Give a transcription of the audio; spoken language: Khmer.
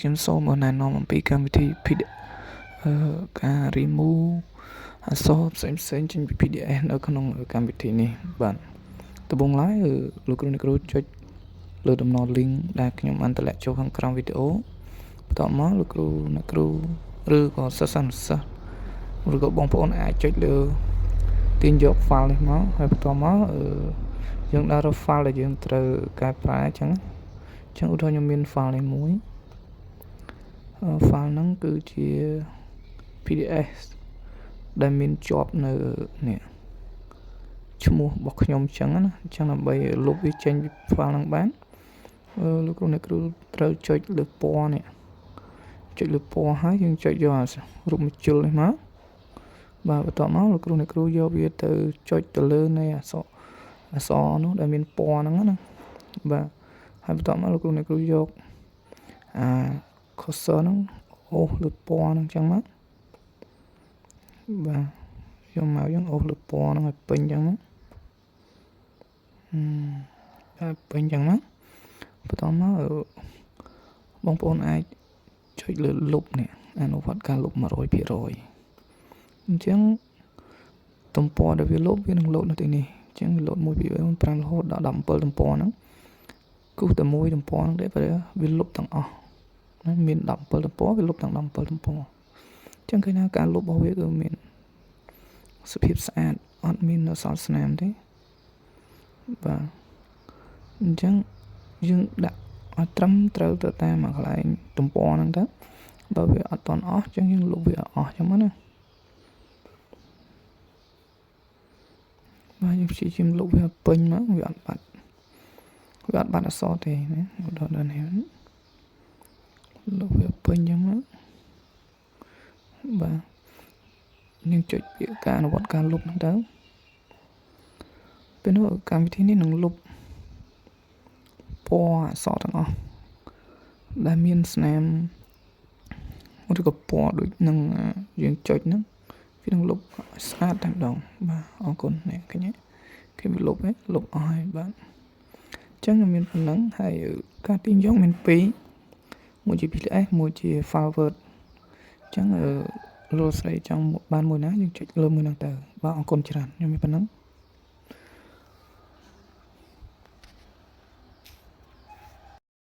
ខ្ញុំសូមណែនាំអំពីកម្មវិធី PDF អឺការ remove អក្សរផ្សេងផ្សេងចេញពី PDF នៅក្នុងកម្មវិធីនេះបាទដំបូងឡើយលោកគ្រូអ្នកគ្រូចុចលើតំណ link ដែលខ្ញុំបានតម្លាក់ចូលខាងក្រោមវីដេអូបន្ទាប់មកលោកគ្រូអ្នកគ្រូឬក៏សិស្សានុសិស្សឬក៏បងប្អូនអាចចុចលើទាញយក file នេះមកហើយបន្ទាប់មកអឺយើងដើររក file ដែលយើងត្រូវកែប្រែអញ្ចឹងអញ្ចឹងឧទាហរណ៍ខ្ញុំមាន file នេះមួយ file ហ្នឹងគឺជា PDF ដែលមានជាប់នៅនេះឈ្មោះរបស់ខ្ញុំអញ្ចឹងណាអញ្ចឹងដើម្បីលុបវាចេញពី file ហ្នឹងបានលោកគ្រូអ្នកគ្រូត្រូវចុចលើពណ៌នេះចុចលើពណ៌ហើយយើងចុចយកអារូបមជុលនេះមកបាទបន្ទាប់មកលោកគ្រូអ្នកគ្រូយកវាទៅចុចទៅលើនៃអក្សរអក្សរនោះដែលមានពណ៌ហ្នឹងណាបាទហើយបន្ទាប់មកលោកគ្រូអ្នកគ្រូយកអា cursor ហ្នឹងអូសលើពណ៌ហ្នឹងអញ្ចឹងមកបាទយកមកយើងអូសលើពណ៌ហ្នឹងឲ្យពេញអញ្ចឹងមកអឺពេញអញ្ចឹងមកបន្តមកបងប្អូនអាចចុចលើលុបនេះអនុវត្តការលុប100%អញ្ចឹងទំព័រដែលវាលុបវានឹងលោតនៅទីនេះអញ្ចឹងវាលោត1 2 3 4 5រហូតដល់17ទំព័រហ្នឹងគូសតែមួយទំព័រហ្នឹងទេព្រោះវាលុបទាំងអស់ណាមាន17ទំព័រវាលុបទាំង17ទំព័រអញ្ចឹងឃើញថាការលុបរបស់វាគឺមានសភាពស្អាតអត់មាននៅសល់ស្នាមទេបាទអញ្ចឹងយើងដាក់ឲ្យត្រឹមត្រូវទៅតាមកន្លែងទំព័រហ្នឹងទៅបើវាអត់តន់អស់អញ្ចឹងយើងលុបវាឲ្យអស់អញ្ចឹងណាបាទយើងព្យាយាមលុបវាពេញមកវាអត់បាត់វាអត់បាត់អក្សរទេណាដល់ដល់នេះលុបវាពេញអញ្ចឹងមកបាទយើងចុចពាក្យការអនុវត្តការលុបហ្នឹងទៅពេលនោះកម្មវិធីនេះនឹងលុបពណ៌អក្សរទាំងអស់ដែលមានស្នាមឬក៏ពណ៌ដូចនឹងយើងចុចហ្នឹងវានឹងលុបស្អាតតែម្ដងបាទអរគុណនេះឃើញទេគេវាលុបហ៎លុបអស់ហើយបាទអញ្ចឹងខ្ញុំមានប៉ុណ្ណឹងហើយការទាញយកមានពីរមួយជា PDF មួយជា file Word អញ្ចឹងលោកស្រីចង់បានមួយណាយើងចុចលើមួយហ្នឹងទៅបាទអរគុណច្រើនខ្ញុំមានប៉ុណ្ណឹង។